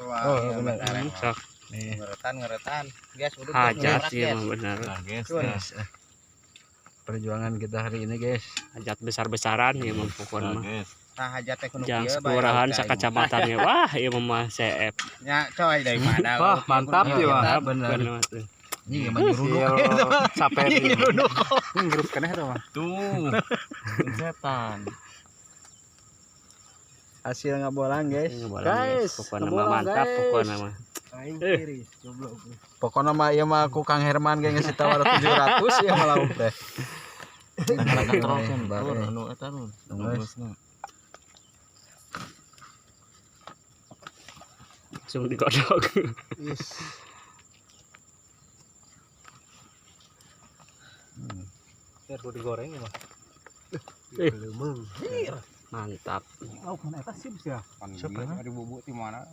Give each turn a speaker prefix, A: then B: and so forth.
A: Oh, benar.
B: Sok.
A: Nih.
C: Ngeretan. Guys, udah
B: hajat sih emang benar.
A: Guys. Perjuangan kita hari ini, guys.
B: Hajat besar-besaran ya mah pokokna mah.
C: Nah, hajat teh kudu
B: kieu. Jangan kelurahan sakacamatannya. Wah, ieu mah CF.
C: Nya coy dari mana?
D: Wah, mantap ya, mah.
A: Benar. Ini mah nyeruduk.
D: Capek
A: nyeruduk.
D: Ngirup keneh eta mah. Tuh. Setan.
A: Hasil ngabolang, guys.
B: Guys, pokokna mah mantap pokokna mah.
A: Aing kiri, goblok. Pokokna mah ieu mah ku Kang Herman ge geus ditawar 700 ieu mah lauk teh.
D: Anu eta nu.
B: Langsung digodok.
A: Yes.
D: Biar digoreng ya mah.
B: Mantap.
D: Lauk mana eta sih ya?
C: Siapa? Ada bubuk di mana?